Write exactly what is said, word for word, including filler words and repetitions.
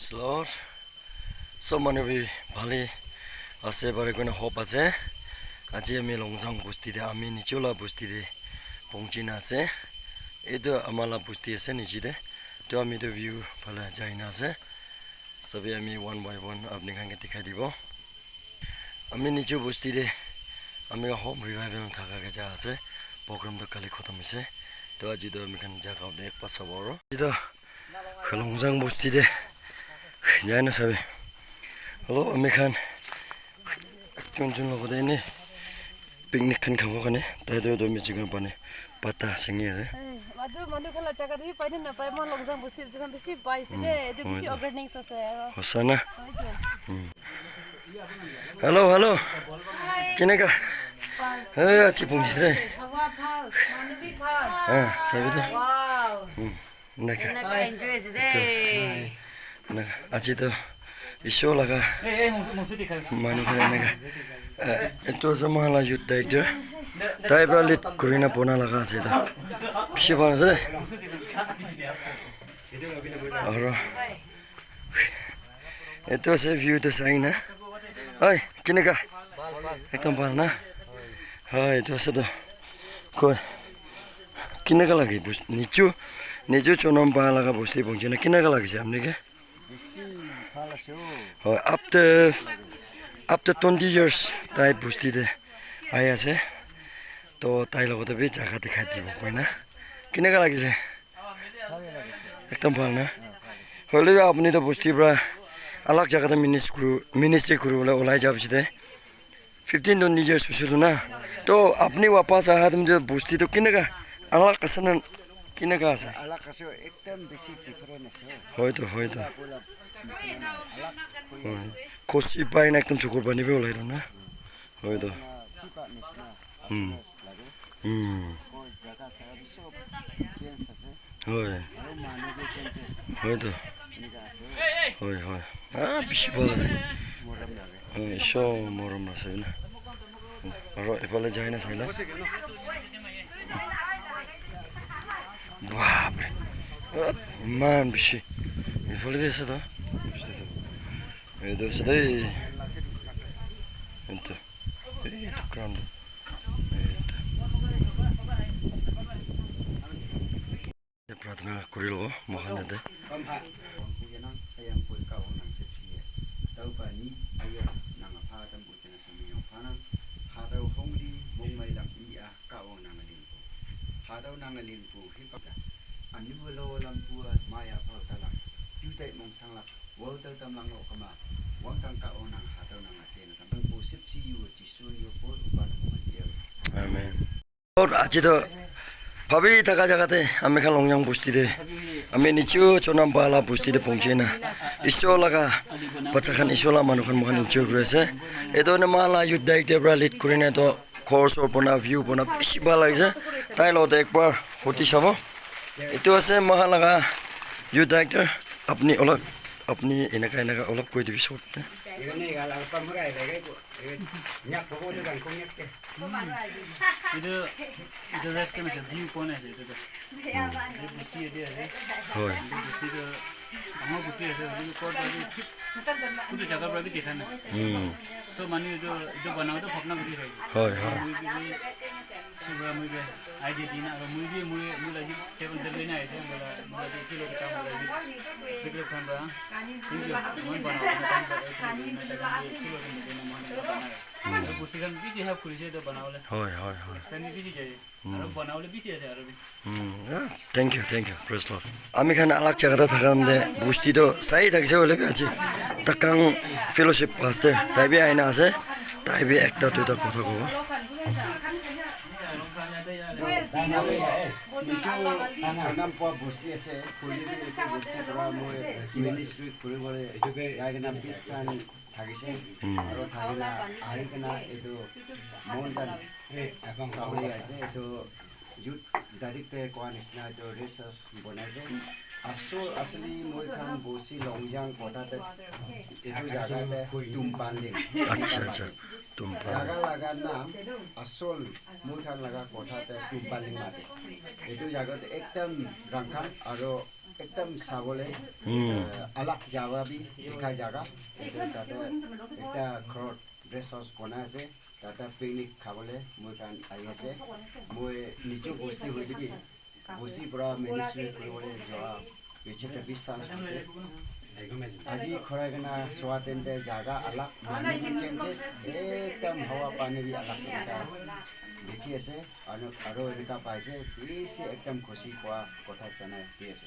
Praise Lord. Sob manu bi bhali ase bare koina hope ase. Aji ami Longzang bosti te, ami nichula bosti te pongchi na ase. Etu ama la bosti ase niche te. To ami to view phala jai na ase. Sabi ami one by one apni khan ke dikhai dibo. Ami niche bosti te ami la home revival thaka ke ja ase. Program to kali khotom hoise. To aji to ami khan jaga te ek pa sabo aro. Aji to Longzang bosti te jai na sabi. Hello, ami khan ekjon jun logote ene picnic khan khabo karne tai to etu Michigan pani pata singi ase. Hey, madu manu khan la jaga te pai na pai, mon Longzang bosti te bishi pai ase de, etu bishi organic ase aro. Hosa na? Hello, hello. Kineka? Eh, achi pungji de. Hawa bhal, manu bi bhal. Ah, sabi de. Wow. Naka. Enjoy ase de. Naka. Aji to Isor laga manu khan naka. Eh, etu ase mohan la youth director. Tai pra lead kurina bona laga ase to. Bishi bhal ase de. Aro etu ase view to sai na. Oi, kineka? Ekdam bhal na? Hoi, etu ase to. Koi. Kineka lage bus-, nichu, nichu chonam pa laga bosti pongchi na kineka lagise apni ke? Bishi bhal ase o. Hoi, after, after twenty years tai bosti te ahi ase. To tai logote bi jaga dikhai dibo koi na. Kineka lagise? Ekdam bhal na? Hoile bi apni to bosti pra alag jaga te minis-, kuru-, ministry kuribole olai ja piche te fifteen twenty years hoise tu na. To apni wapas aha time te bosti to kineka alag ase na kineka ase? Alag ase, ekdam bishi different ase. Hoi to, hoi to. Hoi. Khosi pai na ekdam chukur pani bi olai do na. Hoi to. Hmm. Hmm. Hoi. Hoi to. Hoi, hoi. Ah, bishi bhal ase. Hoi, so morom ase na. Aro ephale jai na saila. Bapre. Ah, iman bishi. Ephale bi ase to. Etu ase dei. Etu. Etu ground. Etu. Pratna kuri lobo, mohan yate. Hatau hongri mongmai lam i a ka o nang lim pu. Hatau nang lim pu hi pa da. Anu lo lam pu a maya pau ta lam. Yu tai mong sang lak. Wal tau tam lang lo kama. Wang kang ka o nang hatau nang a te na tam. Pu sip si yu ji sun yu pu u pa na mong a te. Amen. Aur aji to bhabi thaka jaga te ami khan Longyang bosti te ami nichu chonam bala bosti te pongche na. Isor laga bacha khan, Isor la manu khan moikhan enjoy kuri ase. Etu ne ma la youth director pra lead kuri na to ghor sor bona, view bona bishi bhal lagise. Tai logote ekbar huti sabo. Etu ase moikhan laga youth director, apni olak, apni enaka enaka olak koi dibi short te. Etu, etu rest kena ase, view point ase etu tu. Etu bosti ase. Hoi. Etu bosti tu dangor bosti ase, etu court para bi thik etu jaga para bi dikha nai. Hmm. So manu etu, etu banao tu bhabna kuri thaki. Hoi, hoi. Moi bi, so para moi bi idea dina, aru moi bi, moi, moi laga table te loi na aise, moi laga, moi laga kilo kita, moi laga secret khan para. Thank you. Moi banao, moi banao. Etu bosti khan bishi help kurise etu banabole. Hoi, hoi, hoi. Time bishi jai. Aru banabole bishi ase aru bi. Hmm, yeah. Thank you, thank you. Praise Lord. Ami khan alag jaga te thaka time te bosti to sai thakise hoile bi aji Takang Fellowship Pastor tai bi aina ase. Tai bi ekta duita kotha kobo. Nicho janam pua bosti ase. Hoile bi etu bosti para moi ministry kuribole jai kena bishi thakise. Hmm. Aru thakina ahi kena etu mountain sabole ase. Etu youth director te koa nisna etu research bonai ase. Asol asli moi khan bosti Longyang kotha te etu jaga te Tumpanling. Acha, acha. Tumpanling. Jaga laga naam asol moi khan laga kotha te Tumpanling mate. Etu jaga te ekdam rangkhan aru Ekdam sabole, hmm, eh, alag jaga bi dikha jaga. Etu tate ekta ghor rest house banai ase. Tate picnic khabole moi khan ahi ase. Moi nijo bosti hoile bi bosti pura ministry kuribole joa piche te bi chance hoise. Aji khorai kena soa time te jaga alag, manu bi changes, ekdam hawa pani bi alag ekta dikhi ase. Aro, aro eneka paise, bishi ekdam khushi pua kotha janai di ase.